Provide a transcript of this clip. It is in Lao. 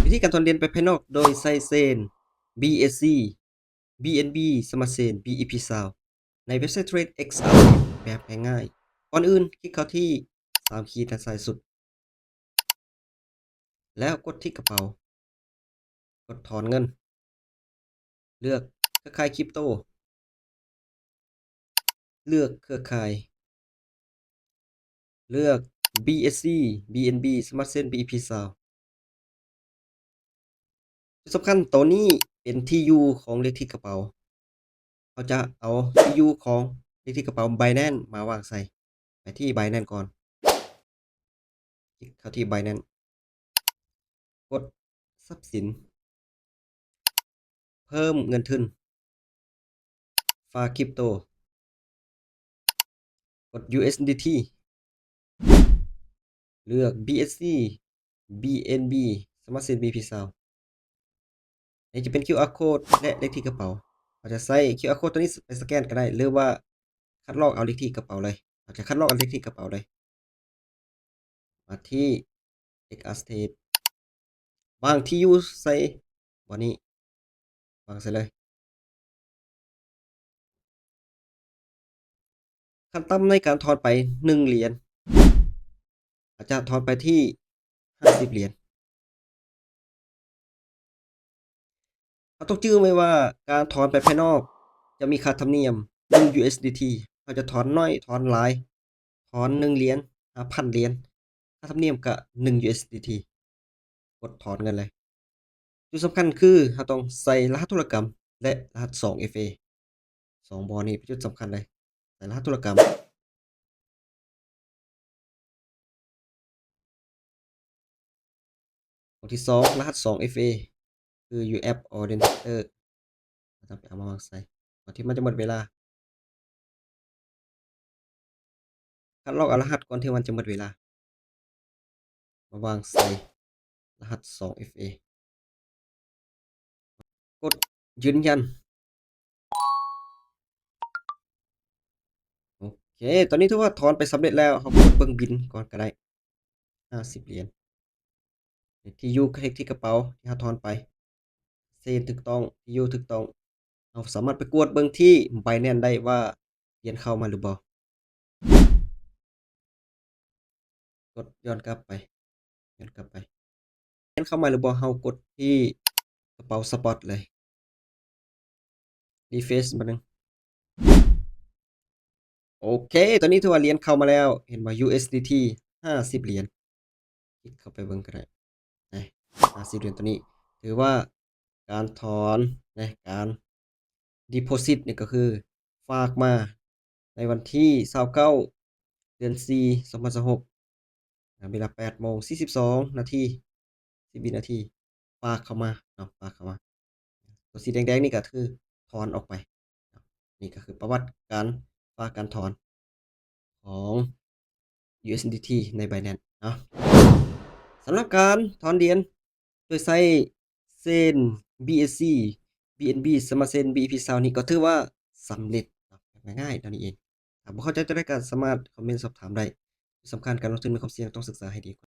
ວິທີການຖອນຫຼຽນໄປພາຍນອກໂດຍໃຊ້ເຊນ ບີເອສຊີ ບີເອັນບີ ສະມາດເຊນ ບີອີພີຊາວ ໃນເວັບໄຊເທຣດເອັກຊອາຣ໌ ແບບງ່າຍໆ. ກ່ອນອື່ນ ຄລິກເຂົ້າທີ່ສາມຂີດທາງຊ້າຍສຸດ ແລ້ວກົດທີ່ກະເປົາ ກົດຖອນເງິນ ເລືອກເຄືອຂ່າຍຄຣິບໂຕ ເລືອກເຄືອຂ່າຍ ເລືອກ ບີເອສຊີ ບີເອັນບີ ສະມາດເຊນ ບີອີພີຊາວ. ຈຸດສຳຄັນ ໂຕນີ້ເປັນທີ່ຢູ່ຂອງເລກທີ່ກະເປົາ. ເຮົາຈະເອົາທີ່ຢູ່ຂອງເລກທີ່ກະເປົາ Binance ມາວາງໃສ່. ໄປທີ່ Binance ກ່ອນ. ຄລິກເຂົ້າທີ່ Binance ກົດຊັບສິນ ເພີ່ມເງິນທຶນ ຝາກຄຣິບໂຕ ກົດ ຢູເອັສດີທີ ເລືອກ ບີເອສຊີ ບີເອັນບີ ສະມາດເຊນ ບີອີພີຊາວ. ນີ້ຈະເປັນຄິວອາໂຄດ ແລະ ເລກທີ່ກະເປົາ. ເຮົາຈະໃຊ້ຄິວອາໂຄດໂຕນີ້ໄປສະແກນກໍໄດ້ ຫຼືວ່າຄັດລອກເອົາເລກທີ່ກະເປົາເລີຍ. ເຮົາຈະຄັດລອກເອົາເລກທີ່ກະເປົາເລີຍ. ມາທີ່ ເອັກຊອາສເທດ ວາງທີ່ຢູ່ໃສ່ບ່ອນນີ້ ວາງໃສ່ເລີຍ. ຂັ້ນຕ່ຳໃນການຖອນໄປໜຶ່ງຫຼຽນ ອາດຈະຖອນໄປທີ່ຫ້າສິບຫຼຽນ. ເຮົາຕ້ອງຈື່ໄວ້ວ່າ ການຖອນໄປພາຍນອກຈະມີຄ່າທຳນຽມໜຶ່ງ ຢູເອັສດີທີ. ເຮົາຈະຖອນໜ້ອຍ ຖອນຫຼາຍ ຖອນໜຶ່ງຫຼຽນ ຫ້າພັນຫຼຽນ ຄ່າທຳນຽມກະໜຶ່ງ ຢູເອັສດີທີ. ກົດຖອນເງິນເລີຍ. ຈຸດສຳຄັນຄືເຮົາຕ້ອງໃສ່ລະຫັດທຸລະກຳ ແລະ ລະຫັດສອງເອັຟເອ ສອງບ່ອນນີ້ເປັນຈຸດສຳຄັນເລີຍ. ໃສ່ລະຫັດທຸລະກຳ. ບ່ອນທີສອງ ລະຫັດສອງເອັຟເອ ຄື ຢູເອັຟ ອໍເດນເຕີ ເຮົາຕ້ອງໄປເອົາມາວາງໃສ່ ກ່ອນທີ່ມັນຈະໝົດເວລາ. ຄັດລອກເອົາລະຫັດກ່ອນທີ່ມັນຈະໝົດເວລາ ມາວາງໃສ່ລະຫັດສອງເອັຟເອ ກົດຢືນຢັນ. ໂອເຄ ຕອນນີ້ຖືວ່າຖອນໄປສຳເລັດແລ້ວ. ເຮົາກົດເບິ່ງບິນກ່ອນກໍໄດ້ ຫ້າສິບຫຼຽນ. ເລກທີ່ຢູ່ ເລກທີ່ກະເປົາທີ່ເຮົາຖອນໄປ ເຊນຖືກຕ້ອງ ທີ່ຢູ່ຖືກຕ້ອງ. ເຮົາສາມາດໄປກວດເບິ່ງທີ່ Binance ໄດ້ວ່າຫຼຽນເຂົ້າມາຫຼືບໍ່. ກົດຍ້ອນກັບໄປ ຍ້ອນກັບໄປ. ເຫັນເຂົ້າມາຫຼືບໍ່? ເຮົາກົດທີ່ກະເປົາ Spot ເລີຍ. Refresh ບາດໜຶ່ງ. ໂອເຄ ຕອນນີ້ຖືວ່າຫຼຽນເຂົ້າມາແລ້ວ. ເຫັນບໍ່? ຢູເອັສດີທີ ຫ້າສິບຫຼຽນ. ຄລິກເຂົ້າໄປເບິ່ງກໍໄດ້. ນະ ຫ້າສິບຫຼຽນໂຕນີ້ ຖືວ່າການຖອນ ນະ ການ deposit ນີ້ກໍຄືຝາກມາໃນວັນທີຊາວເກົ້າ ເດືອນສີ່ ສອງພັນຊາວຫົກ ເວລາແປດໂມງສີ່ສິບສອງນາທີ ສິບວິນາທີ ຝາກເຂົ້າມາເນາະ ຝາກເຂົ້າມາ. ຕົວສີແດງໆນີ້ກໍຄືຖອນອອກໄປເນາະ. ນີ້ກໍຄືປະຫວັດການຝາກການຖອນ ຂອງ ຢູເອັສດີທີ ໃນ Binance ເນາະ. ສຳລັບການຖອນຫຼຽນໂດຍໃຊ້ເຊນ ບີເອສຊີ ບີເອັນບີ ສະມາດເຊນ ບີອີພີຊາວ ນີ້ກໍຖືວ່າສຳເລັດເນາະ ແບບງ່າຍໆເທົ່ານີ້ເອງ. ຖ້າບໍ່ເຂົ້າໃຈຕົວໃດກໍສາມາດຄອມເມັນສອບຖາມໄດ້. ທີ່ສຳຄັນ ການລົງທຶນມີຄວາມສ່ຽງ, ຕ້ອງສຶກສາໃຫ້ດີກ່ອນ.